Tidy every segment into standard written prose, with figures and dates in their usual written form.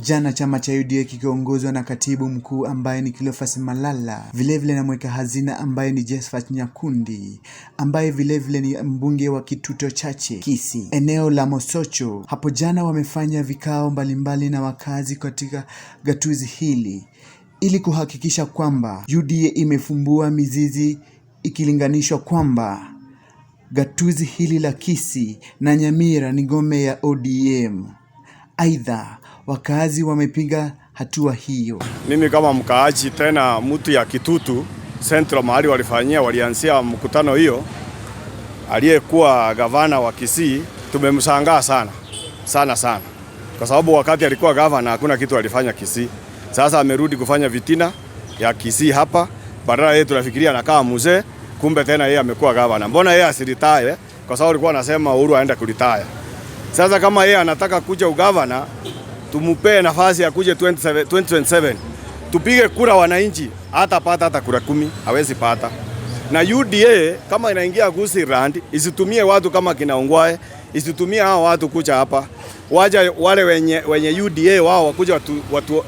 Jana chama cha UDA kikiongozwa na katibu mkuu ambaye ni Cleophas Malala, vilevile na mweka hazina ambaye ni Josephat Nyakundi, ambaye vilevile ni mbunge wa Kitutu Chache Kisii, eneo la Mosocho. Hapo jana wamefanya vikao mbalimbali na wakazi katika gatuzi hili ili kuhakikisha kwamba UDA imefumbua mizizi ikilinganishwa kwamba gatuzi hili la Kisii na Nyamira ni ngome ya ODM. Aidha, wakazi wamepinga hatua hiyo. Mimi kama mkaaji tena mtu ya Kitutu Central, mahali walifanyia walianzia mkutano hiyo, aliyekuwa gavana wa Kisii tumemshangaa sana sana sana, kwa sababu wakati alikuwa gavana hakuna kitu alifanya Kisii. Sasa amerudi kufanya fitina ya Kisii hapa, badala yeye tunafikiria anakaa mzee, kumbe tena yeye amekuwa gavana. Mbona yeye asiretire? Kwa sababu alikuwa anasema Uhuru aende kuretire. Sasa kama yeye anataka kuja ugavana, tumupee nafasi ya kuja 2027 tupige kura wananchi, hata pata hata kura 10 hawezi pata. Na UDA kama inaingia Gusii isitumie watu kama kina Ongwae, isitumie hao watu kuja hapa, waja wale wenye UDA wao wakuja watu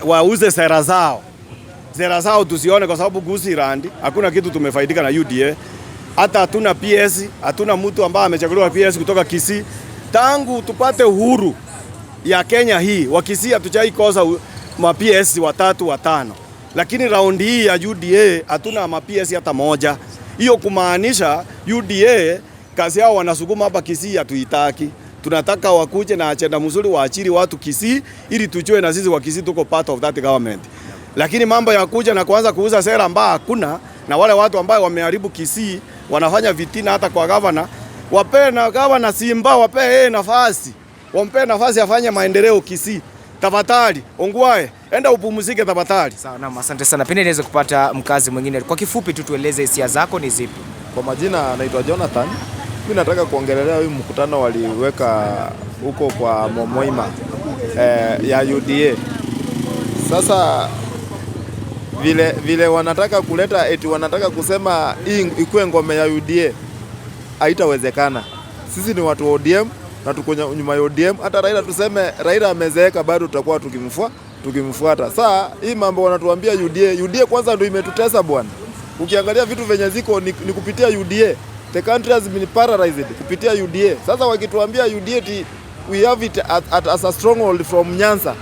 wauze sera zao, sera zao tusione, kwa sababu Gusii hakuna kitu tumefaidika na UDA. Hata hatuna PS, hatuna mtu ambaye amechaguliwa PS kutoka Kisii tangu tupate uhuru ya Kenya hii. Wakisii hatujai kosa ma PS watatu watano, lakini raundi hii ya UDA hatuna ma PS hata moja. Hiyo kumaanisha UDA kazi yao wanasukuma hapa Kisii hatuitaki. Tunataka wakuje na agenda mzuri, waajiri watu Kisii ili tujue na sisi wa Kisii tuko part of that government. Lakini mambo ya kuja na kuanza kuuza sera ambayo hakuna, na wale watu ambao wameharibu Kisii wanafanya fitina hata kwa gavana, wapee na gavana Simba, wapee yeye nafasi, wampe nafasi afanye maendeleo Kisii. Tafadhali Ongwae, enda upumzike tafadhali. Sawa, naam, asante sana. Pengine niweze kupata mkazi mwingine. Kwa kifupi tu tueleze hisia zako ni zipi? Kwa majina naitwa Jonathan. Mimi nataka kuongelelea huyu mkutano waliweka huko kwa Momoima ya UDA. Sasa vile vile wanataka kuleta eti wanataka kusema hii ikuwe ngome ya UDA, haitawezekana. Sisi ni watu wa ODM na tuko nyuma ya ODM. Hata Raila tuseme Raila amezeeka, bado tutakuwa tukimfuata. Saa hii mambo wanatuambia UDA, UDA kwanza ndio imetutesa bwana. Ukiangalia vitu venye ziko ni kupitia UDA. The country has been paralyzed kupitia UDA. Sasa wakituambia UDA ti we have it as a stronghold from Nyanza,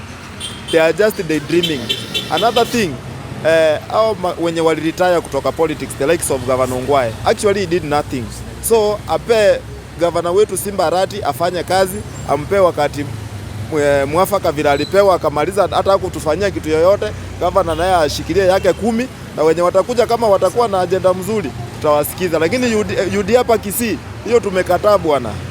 they are just daydreaming. Another thing, hao wenye waliretire kutoka politics, the likes of Governor Ongwae, actually he did nothing. So ape gavana wetu Simba Arati afanye kazi, ampe wakati mwafaka vile alipewa akamaliza, hata hakutufanyia kitu yoyote. Gavana naye ashikilie yake 10, na wenye watakuja kama watakuwa na agenda mzuri tutawasikiza, lakini UDA hapa Kisii hiyo tumekataa bwana.